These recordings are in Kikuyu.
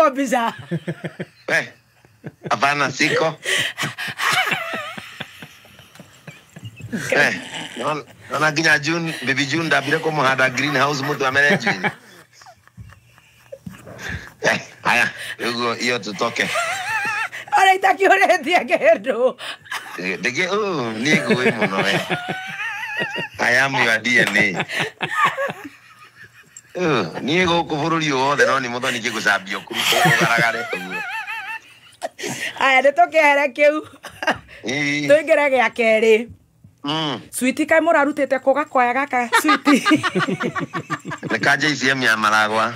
Ũhũrĩtwo mbica. We, hapana, siko. Eh, nona nginya June, baby June ndambire kũmũhanda greenhouse mũtu amere njuĩrĩ. Eh, haya, ũguo iyo tutoke. Ona itakiũrĩtie kĩndũ. Ndĩgĩ, oh, niĩ ngũĩ mũno we. I am your DNA. Oh, niĩ gũkũ bũrũri ũyũ wothe no nĩ mũthoni kĩgũcambio kũgaragare ũguo. Aya, nĩ tũkĩehere kĩu. Ĩĩ. Tũingĩre gĩa kerĩ. Switi kaĩ mũrarutĩte kũ gakwaya gaka switi? Nĩ ka JCM ya Maragwa.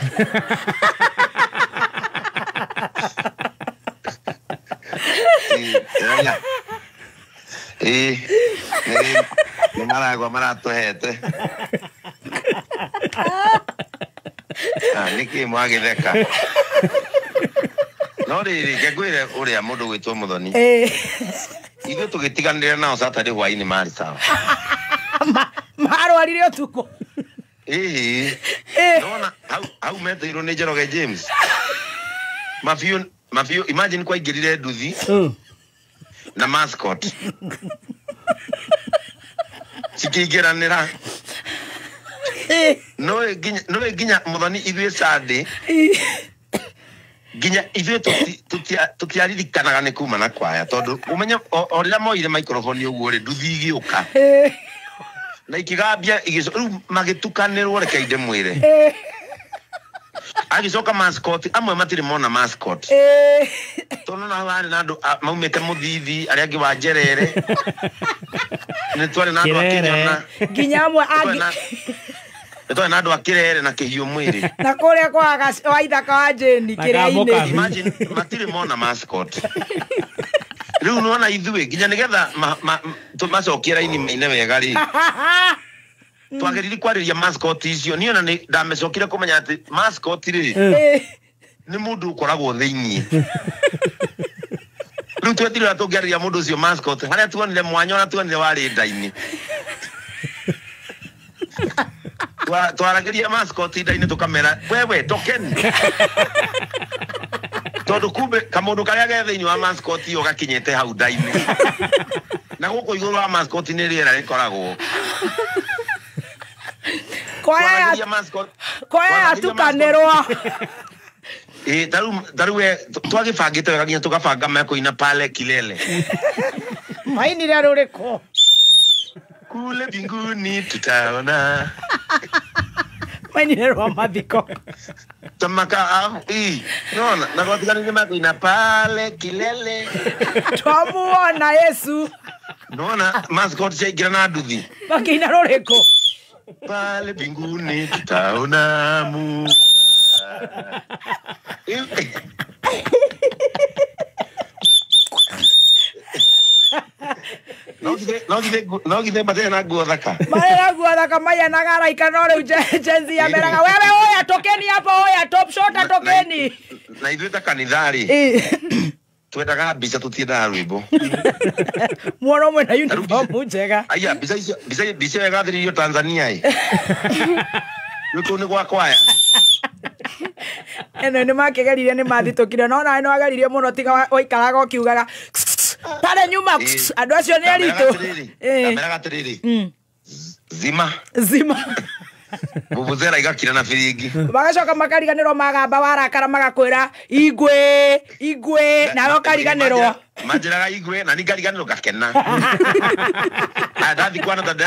Ĩĩ, nĩ Maragwa maratũhete. Ah, nĩkĩ mwagĩtheka? No rĩrĩ, reke ngwĩre ũrĩa mũndũ gwĩtwo Mũthoni. Ithuĩ tũgĩtiganĩra nao Saturday hwaĩ-inĩ marĩ sawa. Marwarire ũtukũ. Ĩĩ. Nona hau metĩirwo nĩ Njoroge James. Mabiũ, mabiũ, imagine kwaingĩrire nduthi na mascot. Cikĩingĩranĩra. No nginya Mũthoni ithuĩ Sunday. Nginya ithuĩ tũtiaririkanaga nĩ kuma na kwaya tondũ ũmenye o rĩrĩa moire microphone ũguo rĩ, nduthi igĩũka. Na ikĩgambia, rĩu magĩtukanĩrwo, reke ndĩmwĩre. Agĩcoka mascot, amwe matirĩ mona mascot. Tondũ na hau harĩ na andũ maumĩte Mũthithi, arĩa angĩ wa Njerere. Nĩ twarĩ na andũ a Kĩrere. Kĩnyona. Nginya amwe angĩ. Nĩ twarĩ na andũ a Kĩrere na Kĩhiũ mwĩrĩ. Na kũrĩa kwa wa ithaka wa Jane, Na Kĩrĩa-inĩ. Kamũkabi. Imagine, matirĩ mona mascot. Rĩu nĩwona ithuĩ, nginya nĩgetha tũmacokie raini maine wega rĩ. Twagĩrĩire kwarĩria mascot icio. Niĩ ona nĩ ndamecokire kũmenya atĩ mascot rĩ, nĩ mũndũ ũkoragwo thĩiniĩ. Rĩu twetire ũrĩa tũngĩarĩria mũndũ ũcio mascot, harĩa tuonire mwanya ũrĩa tuonire warĩ nda-inĩ. Twaragĩria mascot nda-inĩ tũkamera, wewe tokeni. Tondũ kumbe kamũndũ karĩa ge thĩiniĩ wa mascot ĩyo gakinyĩte hau nda-inĩ. Na gũkũ igũrũ wa mascot nĩ rĩera rĩkoragwo. Kwaya Twaragĩria mascot. kwaya Twaragĩria mascot. yatukanĩrwo. Ĩĩ, tarĩu we, twagĩbangĩte wega nginya tũgabanga mekũina pale kilele. Mainire rũrĩkũ? Kule mbinguni tutaona. Mainire rwa mathiko. Tamaka, ii, nona, na gwatiganire mekũina pale kilele. Twamuona Yesu. Nona, mascot ciaingĩra na nduthi. Makĩina rũrĩkũ? Pale mbinguni tutaona mu. No githĩ matirĩ na nguo thaka? Marĩ na nguo thaka maianaga araika, no rĩu Gen Z yameraga, wewe oya tokeni hapo, oya top shot tokeni. Na ithuĩ ta kanitha rĩ, twendaga mbica, tũtiendaga rwĩmbo. Muono mwena uniform njega. Aya, mbica icio, mbica ĩyo ĩgathĩrĩirio Tanzania ĩ. Rĩu kũu nĩ gwa kwaya. Ĩno nĩ makĩgeririe, nĩ mathitũkire, no nawe nĩ wageririe mũno, tiga waikaraga ũkiugaga pale nyuma, andũ acio nĩ aritũ. Ndameraga atĩrĩrĩ, zima. Zima. Vuvuzela igakira na biringi. Magacoka makariganĩrwo, magamba warakara magakwĩra igwe igwe, nawe ũkariganĩrwo. Manjĩraga igwe na ningariganĩrwo ngakena. Aya, ndathiĩ kwana tondũ